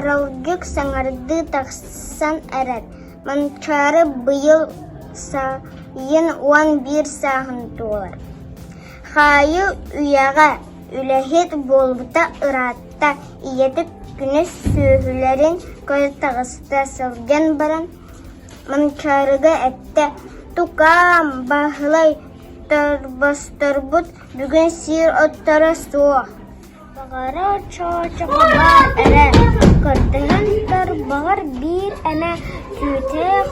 Аралдьык саҥардыы тахсан эрэр, Манчаары быйыл сайын 11 сааһын туолар. Хаайыы үйэҕэ үлэһит буолбута ыраатта, ийэтэ күнүс сүөһүлэрин көрө таҕыста сылдьан баран Манчаарыга эттэ: «Тукаам, Баһылай, торбосторбут бүгүн сиир отторо суох Баҕарар чоочоҕо баар эрэ, көрдөһөн тарбаҕар биир эмэ түүтээх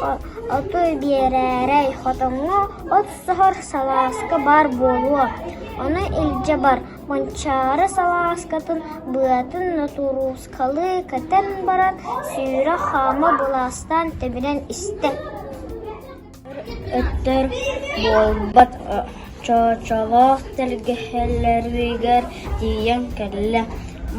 оту биэрээрэй, хотоҥҥо от соһор салааска баар буолуо, ону илдьэ бар, Манчаары салааскатын быатын нотуруускалыы кэтэн баран сүүрэ-хаама былаастаан тэбинэн истэ Өттөр буолбат чоочолоох тэлгэһэлэригэр тиийэн кэллэ,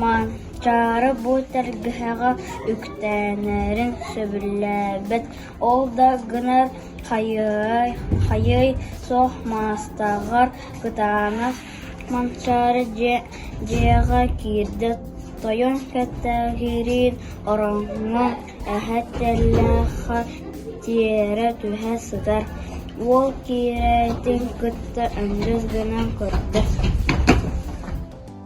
Манчаары бу тэлгэһэҕэ үктэнэрин сөбүлээбэт, ол да гынар хайыай суох маастаҕар кытаанах Манчаары дьиэҕэ киирдэ, тойон кэтэһиирин ороҥҥо эһэ тэллэххэ тиэрэ түһэ сытар, уол киирээтин кытта өҥдөс гынан көрдө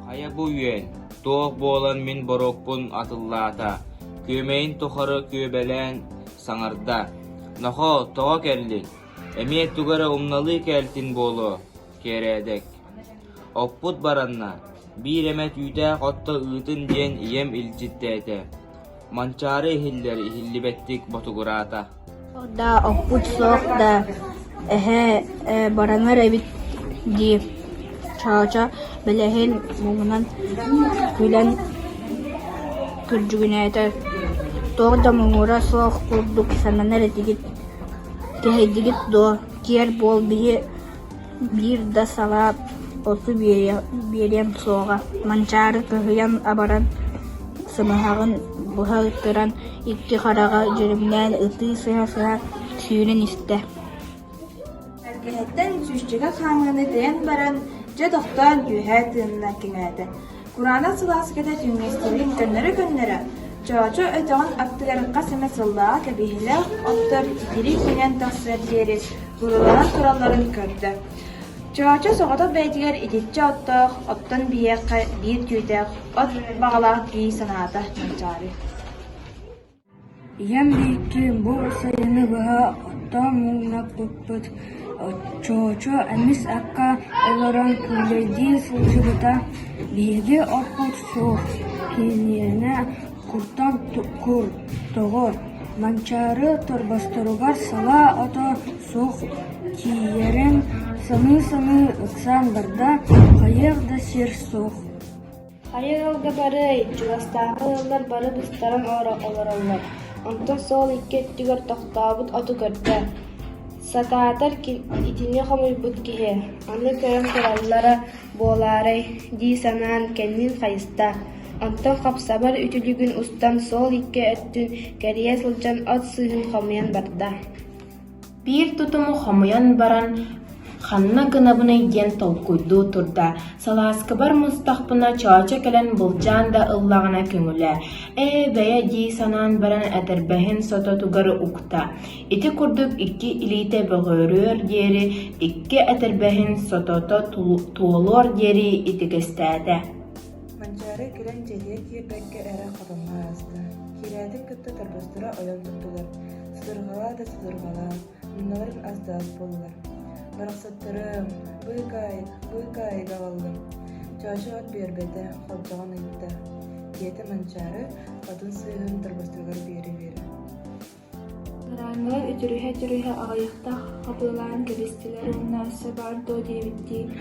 Хайа бу үөн, туох буолан мин боруокпун атыллаата, күөмэйин тухары күөбэлээн саҥарда: «Нохоо, тоҕо кэллиҥ? Эмиэ тугу эрэ умналыы кээлтин буолуо, киэрээдэк. Оппут баранна, биир эмэ түүтээх отто ыытын диэн ийэм илдьиттээтэ Манчаары иһиллэр иһиллибэттик ботугураата Да, оппут суох да, эһээ баранар эбит дии, Чоочо бэлэһин муҥунан күлэн күрдьүгүнээтэ, туох да муҥура суох курдук сананар этигит, кэһэйдигит дуо, киэр буол биһи биир да салаа оту биэриэм суоҕа, Манчаары кыһыйан-абаран сымыһаҕын быһа ыттаран, икки хараҕа дьүрүмнээн ытыы сыһа-сыһа сүүрэн истэ Тэлгэһэттэн сүүсчэкэ хаамыыны тэйэн баран, дьэ тохтоон үөһэ тыынна кэҥээтэ. Кураанах сылааската түҥнэстибитин көннөрө-көннөрө, Чоочо өтөҕүн аттыгар хас эмэ сыллааҕы кэбиһиилээх оттор титирик үүнэн тахсыар диэри куруланан туралларын көрдө. Чоочо соҕотох бэйэтигэр итиччэ оттоох, оттон биһиэхэ биир түүтээх от баҕалаах дии санаата Манчаары. Ийэм биһикки бу сайыны быһа оттоон муҥнаппыппыт, Чоочо эмис акка олорон күүлэйдии сылдьыбыта, биһиги оппут суох, киниэнэ куртан кур, тоҕо, Манчаары торбосторугар салаа ото суох тиийэрин саныы-саныы ыксаан барда, хайыах да сир суох Хайа ыалга барыай, чугастааҕы ыаллар бары быстаран олороллор, онтон суол икки өттүгэр тохтообут оту көрдө, сатаатар итини хомуйбут киһи, аны көрөн тураллара буолаарай дии санаан кэннин хайыста, онтон хапсабар үтүлүгүн устан суол икки өттүн кэрийэ сылдьан от сыыһын хомуйан барда. Биир тутуму хомуйан баран ханна гынабыный диэн толкуйдуу турда, салааскабар мустахпына Чоочо кэлэн былдьаан да ыллаҕына көҥүлэ, ээ бэйэ дии санаан баран этэрбэһин сототугар укта. Ити курдук икки илиитэ бөҕөрүөр диэри, икки этэрбэһин сотото туолуор диэри итигэстээтэ. Манчаары кэлэн дьиэтигэр киирбэккэ эрэ хотоҥҥо ааста. Киирээтин кытта торбосторо ойон туттулар, сытырҕалаа да сытырҕалаа, муннуларын ас да ас буоллулар. Барахсаттарым, быыкаай, быыкаайыга аҕаллым. Чоочо от биэрбэтэ, холдьоҕон ыйытта, диэтэ Манчаары отун сыыһын торбосторугар биэрэ-биэрэ. Араанньылар үтүрүһэ-үтүрүһэ аҕыйахта хатылаан кэбистилэр уонна өссө баар дуо диэбиттии,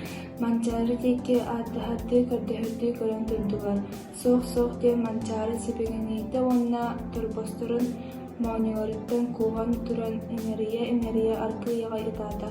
Манчаары диэки ааттаһардыы, көрдөһөрдүү көрөн турдулар. Суох-суох диэн Манчаары сибигинэйдэ уонна торбосторун моонньуларыттан кууһан туран иҥэрийэ-иҥэрийэ аргыый аҕай ытаата.